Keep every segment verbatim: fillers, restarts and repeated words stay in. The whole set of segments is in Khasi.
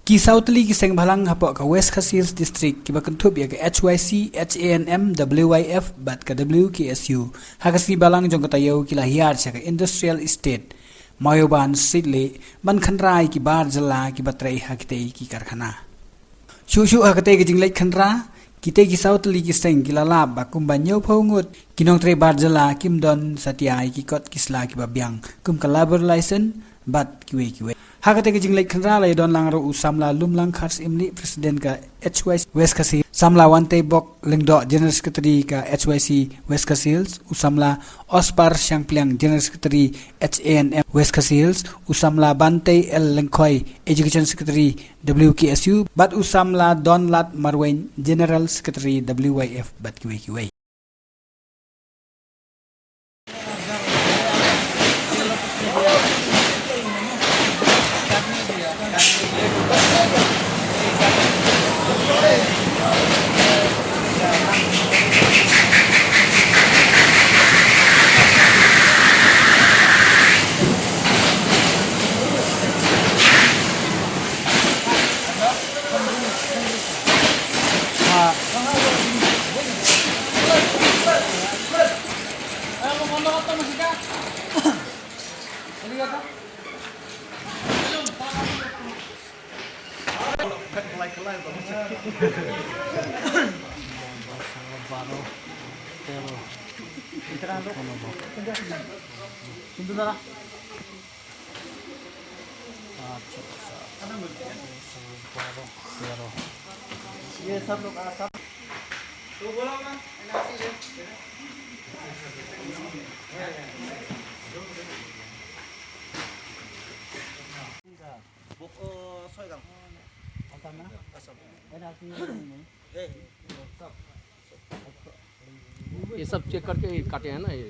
Ki saw tylli ki seng bhalang hapoh ka West Khasi Hills District kiba kynthup ïa ka H Y C, H A N M, W Y F bad ka W K S U, ha ka sngi balang jong ka taïew ki la hiar sha ka Industrial Estate Mawïaban Syiemlieh ban khynra ïa ki bar jylla kiba trei ha kitei ki karkhana. Shuh shuh ha katei ka jingleit khynra, kitei ki saw tylli ki seng ki la lap ba kumba hynñiewphew ngut ki nongtrei bar jylla kim don satia ïa ki kot ki sla kiba biang kum ka labour license bad kiwei kiwei. Ha katei ka jingleit khynra la ïadon lang ruh u samla Lumlangkhar Syiemlieh, President ka H Y C West Khasi, samla Wanteibok Lyngdoh, General Secretary ka H Y C West Khasi Hills, u samla Ospar Shangpliang, General Secretary H A N M West Khasi Hills, u samla Bantei L Lyngkhoi, Education Secretary W K S U, bad u samla Donlad Marwein, General Secretary W Y F bad kiwei kiwei. ये सब लोग आ, सब। ये सब चेक करके ही काटे हैं ना ये।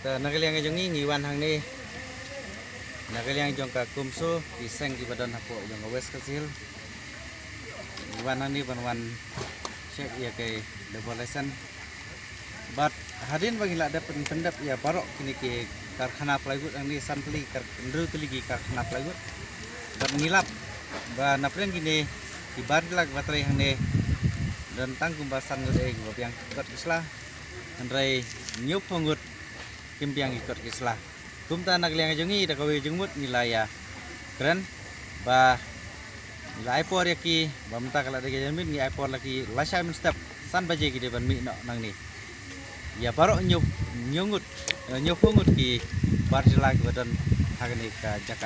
Te na ka liang jong ngi, ngi wan hangne na ka liang jong ka KUMSU, ki seng kiba don hapoh jong ka West Khasi Hills. Ngi wan hangne ban wan check ïa ka labour license. Bad hadien ba ngi la dep pyn-, pyndep ïa baroh kine ki karkhana plywood hangne, san tylli kar-, hynriew tylli ki karkhana plywood. Bad ngi lap ba na pdeng kine ki bar jylla kiba trei hangne don tang kumba san ngut eh kiba biang ki kot ki sla. Hynrei hynñiewphew ngut kim biang ki kot ki sla. Kumta na ka liang jong ngi da kawei jingmut ngi la ïakren ba ngi la ai por ïa ki ba mynta ka la dei ka janmiet, ngi ai por la ki lashai mynstep san baje ki dei ban mih noh nangne. Ïa baroh hynñiew, hynñiew ngut, eh, hynñiewphew ngut ki bar jylla kiba don ha kane ka jaka.